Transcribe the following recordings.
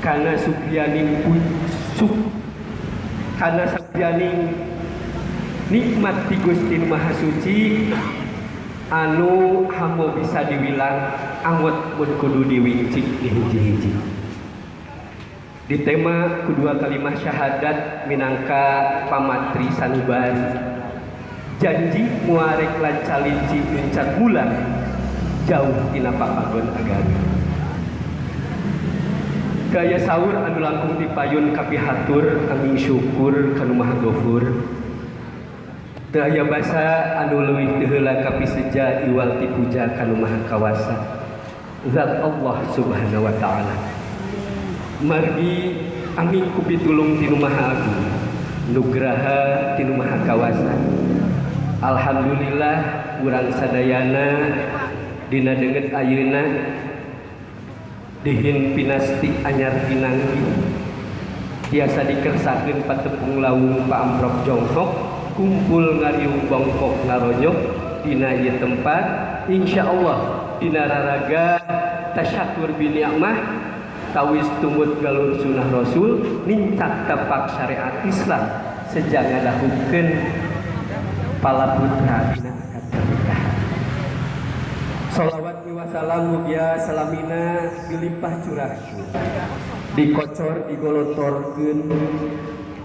Kana sugrianing pucuk, kana sugrianing nikmat ti Gusti Nu Maha Suci anu hamo bisa diwilang angot mun kudu diwincik di hiji-hiji. Di tema kedua kalimah syahadat minangka pamatri sanubari, janji muarek lancalinci nuncat bulan jauh tina papagon agami. Gaya sahur anu langkung dipayun kapihatur aming syukur kanu Maha Gofur. Teu aya basa anu leuwih teu heula kapiseja iwal ti puja kanu Maha Kawasa, Zat Allah Subhanahu wa Ta'ala. Margi aming ku pitulung ti Nu Maha Agung, nugraha ti Nu Maha Kawasa. Alhamdulillah, urang sadayana dina deungeut ayeuna dihin pinasti anyar pinanggih, tiasa dikersakeun patepung lawung paamprok jonghok, kumpul ngariung bongkok ngaronyok dina ieu tempat. Insyaallah dina raraga tasyakur bi ni'mah, tawis tumut galur sunah Rasul, nincak tapak syariat Islam sejak ngadahukeun palaputra dina akad pernikahan. Salawat wa salam mugia salamina dilimpah curah, dikocor, digolotorkeun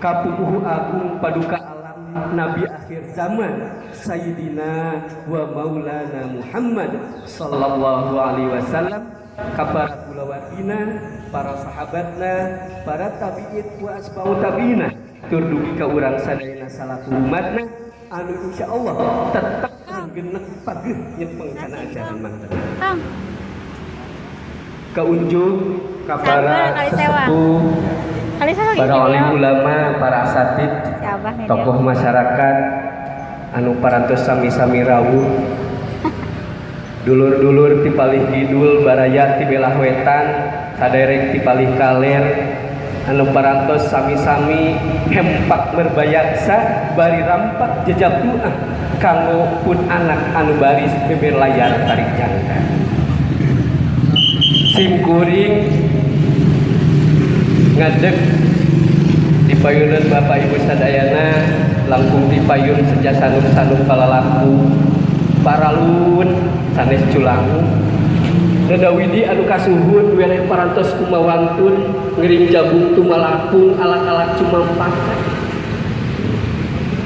ka pupuhu agung paduka alam, Nabi akhir zaman, Sayyidina wa Maulana Muhammad sallallahu alaihi wasallam, ka para kulawargina, para sahabatna, para tabi'in wa asba'u tabi'ina, tur dugi ka urang sadayana salaku umatna anu insyaallah tetep renggenek pageuh nyepeng kana ajaran manten. Kang, Kaunjuk ka para Sabar, kali sewa. Sesepuh, Kali saya para alim ulama, para asatid, Si Abah nih. Tokoh masyarakat anu parantos sami-sami rawuh, dulur-dulur ti palih kidul, baraya ti belah wetan, saderek ti palih kaler anu parantos sami-sami hempak merbayaksa bari rampak jejak doa kanggo pun anak anu baris beber layar tarik jangka. Sim kuring ngadeg di payunan Bapak Ibu sadayana langkung di payun seja sanum-sanum palalaku paralun sanes culangu. Dada widi anu kasuhun weleh parantos kumawangtun ngering jabung tumalakung alak-alak cumampakan.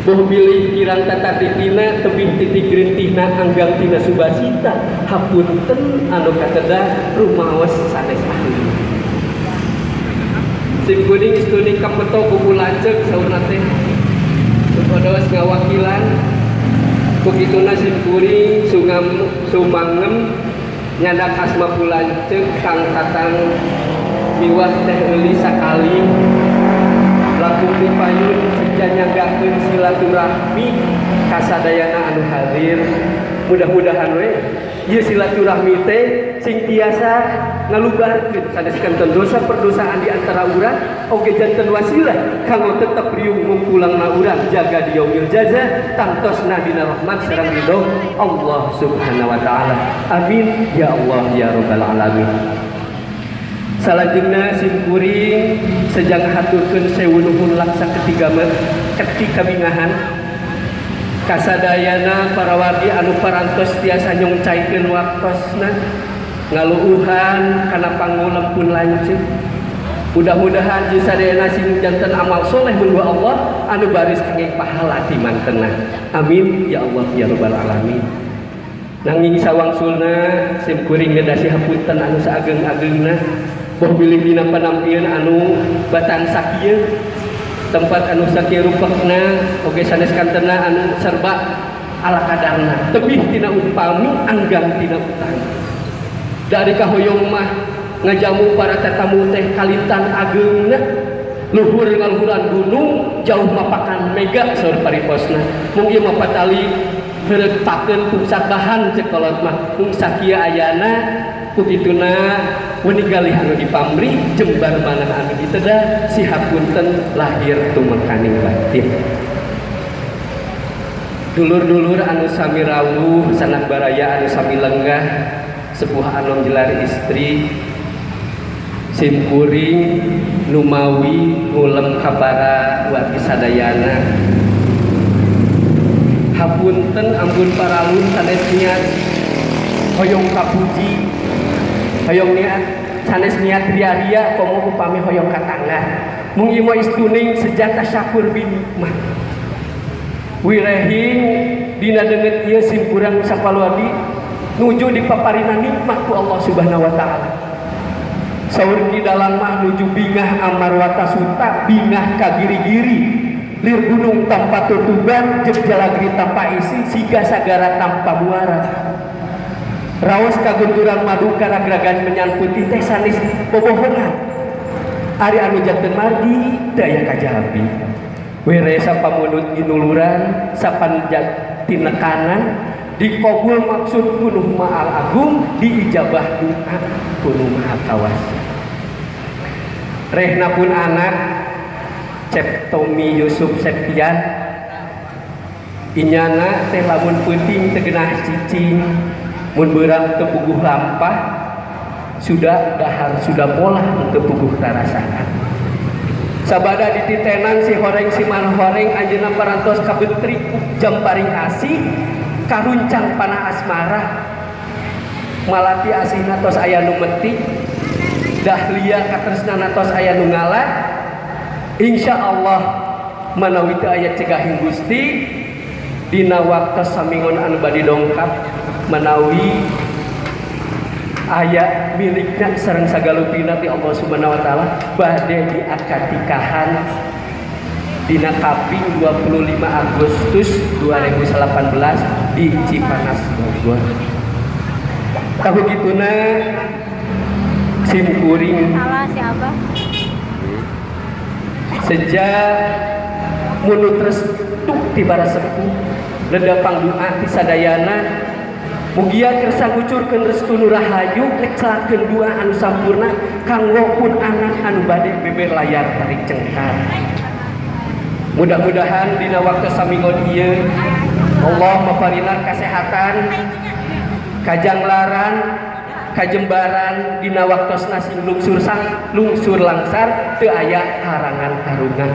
Boh bilih kirang tatatitina tebih titik rintihna anggang tina subasita, hapunten anu kateda rumaos sanes ahli. Sim kuring geus kapeto kuku lanceuk saurna teh supados ngawakilan. Ku kituna sim kuring sungam sumangem nyandak asma pulanceuk Kang Tatang miwah Teh Euli sakali langkung dipayun seja nyanggakeun silaturahmi kasadayana anu hadir. Mudah-mudahan we ieu silaturahmi teh sing tiasa ngalubarkeun sanes kanten dosa perdosaan di antara urang, oge janten wasilah kanggo tetep riung mungkulangna urang jaga di yaumil jaza, tangtosna dina rahmat sareng ridho Allah Subhanahu wa Taala. Amin ya Allah ya rabbal alamin. Salajengna sim kuring sejang haturkeun sewu nuhun laksa ketiga ketika bingahan kasadayana para wargi anu parantos tiasa nyongcaikeun waktosna ngaluuhan kana pangulem pun lanceuk. Mudah-mudahan jeung sadayana sing janten amal soleh mun Allah anu baris kangge pahala di mantena. Amin ya Allah ya rabbal alamin. Nanging sawangsulna sim kuring ngedasi hapunten anu saageng-agengna, boh bilih dina panampian anu batang sakieu, tempat anu sakieu rupekna, oge sanes kantena anu serba ala kadarna, tebih tina upami anggang tina utang. Dari kahoyong mah ngajamu para tetamu teh kalitan ageungna luhur ngaluhuran gunung, jauh mapakan mega saur pariposna. Mung ieu mah patali heureuk pungsat bahan cek kolot mah. Mung sakieu ayana, ku kituna wenigalih anu dipamri, jembar manah anu diteda, sihapunten lahir tumekaning batin. Dulur-dulur anu sami rawuh, sanak baraya anu sami lenggah, sepuh anom jelar istri. Simkuring numawi ngulem kabara wargi sadayana. Hapunten ampun paralun sanes niat hoyong kapuji, hoyong niat sanes niat ria-ria komo upami hoyong katangga. Mung ieu istuning sejata syakur bin nikmah. Wirehing dina deungeut ieu simkurang sapaluadi nuju dipaparina nikmat ku Allah Subhanahu wa taala. Saur ki dalang mah nuju bingah amarwata suta bingah ka giri-giri lir gunung tanpa tutuban jeung jalagri tanpa isi siga sagara tanpa muara raos kagunturan madu karagragan menyan putih teh sanes bobohongan ari anu janten margi daya kajabi were sapamunut ginuluran sapanjat tinekanan dikabul maksud kunuh ma'al agung diijabah doa kunuh maha kawasa. Rehna pun anak Cep Tommy Yusuf Septian inyana teh lamun peuting teu genah cicing mun beurang teu puguh lampah sudah dahar sudah polah teu puguh tarasaan. Sabada dititenan si horeng si manhoreng anjeunna parantos kabetrik jam paring asih karuncang panah asmara malati asihna tos aya nu metik dahlia katresnana tos aya nu ngalah. Insyaallah manawi teu aya cegahing Gusti dina waktos samingon anu bade dongkap manawi aya milikna sareng sagalupina ti Allah Subhanahu wa taala bade diakad nikahan dina kaping 25 Agustus 2018 di Cipanas Bogor. Tahu gituna simkuring Salah si Abah. Sejak munut restu ti bara sepuh leda pangdoa ti sadayana mugia kersa ngucurkeun restu nu rahayu ngecelakeun doa anu sampurna kanggo pun anak anu bade beber layar tarik cengkar. Mudah-mudahan dina waktu samingon ieu Allah maparina kasehatan, kajanglaran, kajembaran dina waktosna sing lungsur sang lungsur langsar teu aya harangan harungan.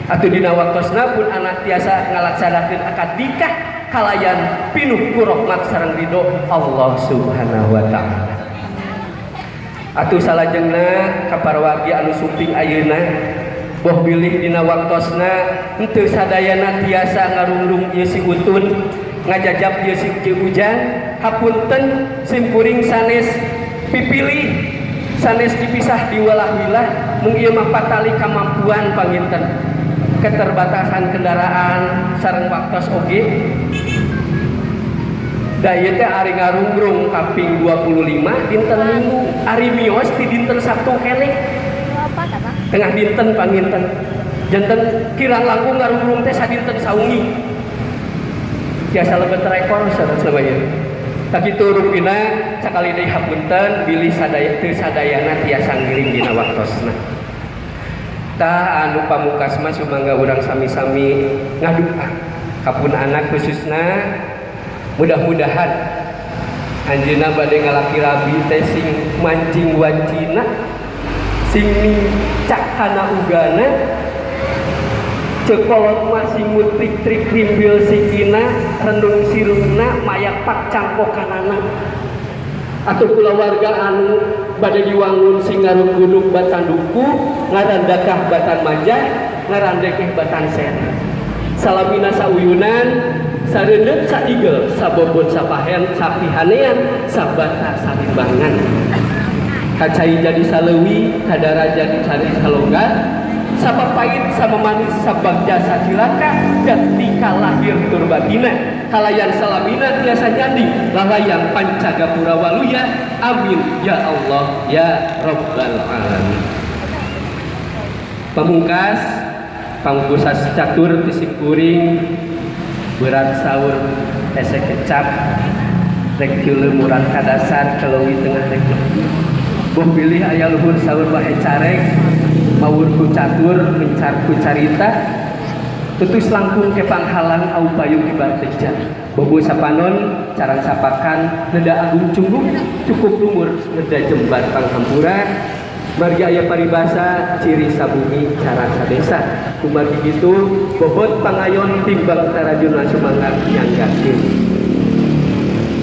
Atuh dina waktosna pun anak tiasa ngalaksanakeun akad nikah kalayan pinuh ku rahmat sareng ridho Allah Subhanahu wa taala. Atuh salajengna ka parawargi anu sumping ayeuna boh bilih dina waktosna henteu sadayana tiasa ngarungrung ieu si utun ngajajab ieu si ujang. Hapunten simkuring sanes pipilih sanes dipisah diwelah-wilah mung ieu mah patali kamampuan panginten keterbatasan kendaraan sareng waktos oge da ieu teh ari ngarungrung kaping 25 dinten Minggu ari mios ti dinten Sabtu keneh tengah dinten panginten janten kirang langkung ngarungrung teh sadinten saungi tiasa lebet rekor sanes namanya. Sakitu rupina sakali deui hapunten bilih sadaya teu sadayana tiasa ngiring dina waktosna. Tah anu pamungkas mah sumangga urang sami-sami ngadua kapun anak khususna mudah-mudahan anjeunna bade ngalaki rabi teh sing mancing wancina sing nincak kana ugana cekolot mah sing mutrik-trik rimbil sikina rendung sirungna mayak pak cangkokanana atau kulawarga anu bade diwangun sing ngarunggunuk batan duku ngarandakah batan majah ngarandekeh batan sera salamina sauyunan sareundeut saigel sabobot sapahen sapihanean sabata salimbangan kacai jadi saleuwi kadara jadi cari salogan sapapait sama manis sabagja sacilaka ketika lahir turbagina kalayan salamina tiasa nyandi lalayang pancagapura waluya amin ya Allah ya Rabbal alamin. Pamungkas pangkusas catur tisikuring berat sahur hese kecap rek murang kadasar keleuwi tengah rek boh pilih aya luhur sahur bahe carek mawur ku catur mencar ku carita tutus langkung ke panghalang au payu kibar teja bobo sapanon carang sapakan neda agung cunggung cukup lumur neda jembar panghampura. Margi aya paribasa ciri sabumi cara sadesa. Kumargi kitu bobot pangayon timbang tarajun sumangga nyanggakeun.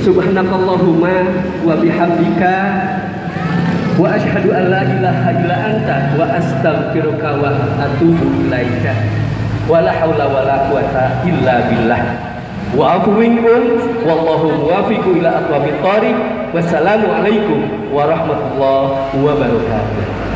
Subhanakallahumma wa bihamdika wa asyhadu an la ilaha illa anta wa astaghfiruka wa atubu ilaika. Wala haula wala quwata illa billah. Wa afu minkum wallahu muwafiqu ila aqwamit thariq. Wassalamualaikum warahmatullahi wabarakatuh.